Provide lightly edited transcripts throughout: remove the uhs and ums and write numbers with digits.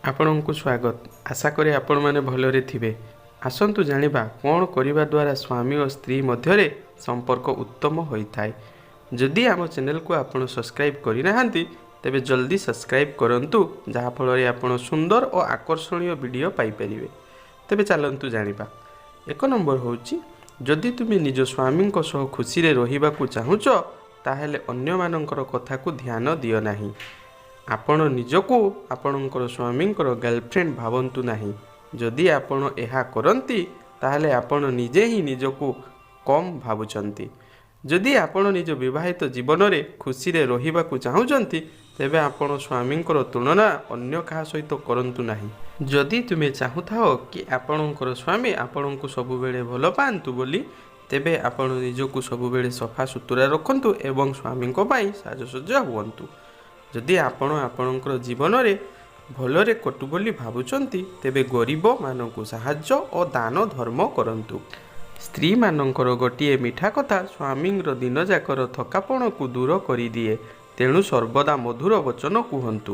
ଆପଣଙ୍କୁ ସ୍ୱାଗତ। ଆଶା କରେ ଆପଣମାନେ ଭଲରେ ଥିବେ। ଆସନ୍ତୁ ଜାଣିବା, କ'ଣ କରିବା ଦ୍ୱାରା ସ୍ୱାମୀ ଓ ସ୍ତ୍ରୀ ମଧ୍ୟରେ ସମ୍ପର୍କ ଉତ୍ତମ ହୋଇଥାଏ। ଯଦି ଆମ ଚ୍ୟାନେଲକୁ ଆପଣ ସବସ୍କ୍ରାଇବ୍ କରିନାହାନ୍ତି, ତେବେ ଜଲ୍ଦି ସବସ୍କ୍ରାଇବ୍ କରନ୍ତୁ, ଯାହାଫଳରେ ଆପଣ ସୁନ୍ଦର ଓ ଆକର୍ଷଣୀୟ ଭିଡ଼ିଓ ପାଇପାରିବେ। ତେବେ ଚାଲନ୍ତୁ ଜାଣିବା। 1 ନମ୍ବର ହେଉଛି, ଯଦି ତୁମେ ନିଜ ସ୍ୱାମୀଙ୍କ ସହ ଖୁସିରେ ରହିବାକୁ ଚାହୁଁଛ, ତାହେଲେ ଅନ୍ୟମାନଙ୍କର କଥାକୁ ଧ୍ୟାନ ଦିଅ ନାହିଁ। ଆପଣ ନିଜକୁ ଆପଣଙ୍କର ସ୍ୱାମୀଙ୍କର ଗାର୍ଲଫ୍ରେଣ୍ଡ ଭାବନ୍ତୁ ନାହିଁ। ଯଦି ଆପଣ ଏହା କରନ୍ତି, ତାହେଲେ ଆପଣ ନିଜେ ହିଁ ନିଜକୁ କମ୍ ଭାବୁଛନ୍ତି। ଯଦି ଆପଣ ନିଜ ବିବାହିତ ଜୀବନରେ ଖୁସିରେ ରହିବାକୁ ଚାହୁଁଛନ୍ତି, ତେବେ ଆପଣ ସ୍ୱାମୀଙ୍କର ତୁଳନା ଅନ୍ୟ କାହା ସହିତ କରନ୍ତୁ ନାହିଁ। ଯଦି ତୁମେ ଚାହୁଁଥାଅ କି ଆପଣଙ୍କର ସ୍ୱାମୀ ଆପଣଙ୍କୁ ସବୁବେଳେ ଭଲ ପାଆନ୍ତୁ ବୋଲି, ତେବେ ଆପଣ ନିଜକୁ ସବୁବେଳେ ସଫା ସୁତୁରା ରଖନ୍ତୁ ଏବଂ ସ୍ୱାମୀଙ୍କ ପାଇଁ ସାଜସଜ୍ଜା ହୁଅନ୍ତୁ। ଯଦି ଆପଣ ଆପଣଙ୍କର ଜୀବନରେ ଭଲରେ କଟୁ ବୋଲି ଭାବୁଛନ୍ତି, ତେବେ ଗରିବମାନଙ୍କୁ ସାହାଯ୍ୟ ଓ ଦାନ ଧର୍ମ କରନ୍ତୁ। ସ୍ତ୍ରୀମାନଙ୍କର ଗୋଟିଏ ମିଠା କଥା ସ୍ୱାମୀଙ୍କର ଦିନଯାକର ଥକାପଣକୁ ଦୂର କରିଦିଏ। ତେଣୁ ସର୍ବଦା ମଧୁର ବଚନ କୁହନ୍ତୁ।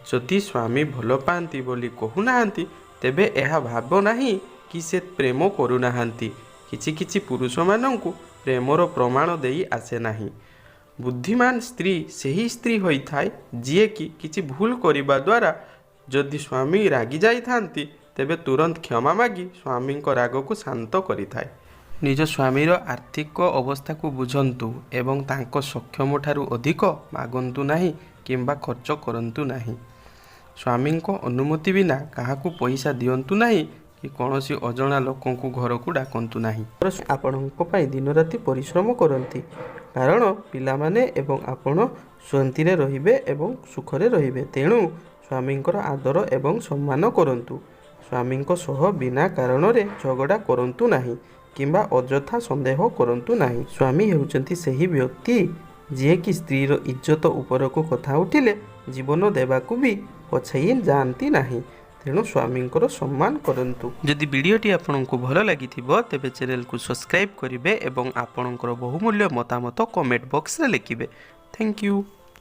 ଯଦି ସ୍ୱାମୀ ଭଲ ପାଆନ୍ତି ବୋଲି କହୁନାହାନ୍ତି, ତେବେ ଏହା ଭାବ ନାହିଁ କି ସେ ପ୍ରେମ କରୁନାହାନ୍ତି। କିଛି କିଛି ପୁରୁଷମାନଙ୍କୁ ପ୍ରେମର ପ୍ରମାଣ ଦେଇ ଆସେ ନାହିଁ। ବୁଦ୍ଧିମାନ ସ୍ତ୍ରୀ ସେହି ସ୍ତ୍ରୀ ହୋଇଥାଏ, ଯିଏକି କିଛି ଭୁଲ କରିବା ଦ୍ୱାରା ଯଦି ସ୍ୱାମୀ ରାଗି ଯାଇଥାନ୍ତି, ତେବେ ତୁରନ୍ତ କ୍ଷମା ମାଗି ସ୍ୱାମୀଙ୍କ ରାଗକୁ ଶାନ୍ତ କରିଥାଏ। ନିଜ ସ୍ୱାମୀର ଆର୍ଥିକ ଅବସ୍ଥାକୁ ବୁଝନ୍ତୁ ଏବଂ ତାଙ୍କ ସକ୍ଷମ ଠାରୁ ଅଧିକ ମାଗନ୍ତୁ ନାହିଁ କିମ୍ବା ଖର୍ଚ୍ଚ କରନ୍ତୁ ନାହିଁ। ସ୍ୱାମୀଙ୍କ ଅନୁମତି ବିନା କାହାକୁ ପଇସା ଦିଅନ୍ତୁ ନାହିଁ କି କୌଣସି ଅଜଣା ଲୋକଙ୍କୁ ଘରକୁ ଡାକନ୍ତୁ ନାହିଁ। ଆପଣଙ୍କ ପାଇଁ ଦିନରାତି ପରିଶ୍ରମ କରନ୍ତି, କାରଣ ପିଲାମାନେ ଏବଂ ଆପଣ ଶାନ୍ତିରେ ରହିବେ ଏବଂ ସୁଖରେ ରହିବେ। ତେଣୁ ସ୍ୱାମୀଙ୍କର ଆଦର ଏବଂ ସମ୍ମାନ କରନ୍ତୁ। ସ୍ୱାମୀଙ୍କ ସହ ବିନା କାରଣରେ ଝଗଡ଼ା କରନ୍ତୁ ନାହିଁ କିମ୍ବା ଅଯଥା ସନ୍ଦେହ କରନ୍ତୁ ନାହିଁ। ସ୍ୱାମୀ ହେଉଛନ୍ତି ସେହି ବ୍ୟକ୍ତି, ଯିଏକି ସ୍ତ୍ରୀର ଇଜ୍ଜତ ଉପରକୁ କଥା ଉଠିଲେ ଜୀବନ ଦେବାକୁ ବି ପଛାଇ ଯାଆନ୍ତି ନାହିଁ। ତେଣୁ ସ୍ୱାମୀଙ୍କର ସମ୍ମାନ କରନ୍ତୁ। ଯଦି ଭିଡ଼ିଓଟି ଆପଣଙ୍କୁ ଭଲ ଲାଗିଥିବ, ତେବେ ଚ୍ୟାନେଲକୁ ସବସ୍କ୍ରାଇବ୍ କରିବେ ଏବଂ ଆପଣଙ୍କର ବହୁମୂଲ୍ୟ ମତାମତ କମେଣ୍ଟ ବକ୍ସରେ ଲେଖିବେ। Thank you.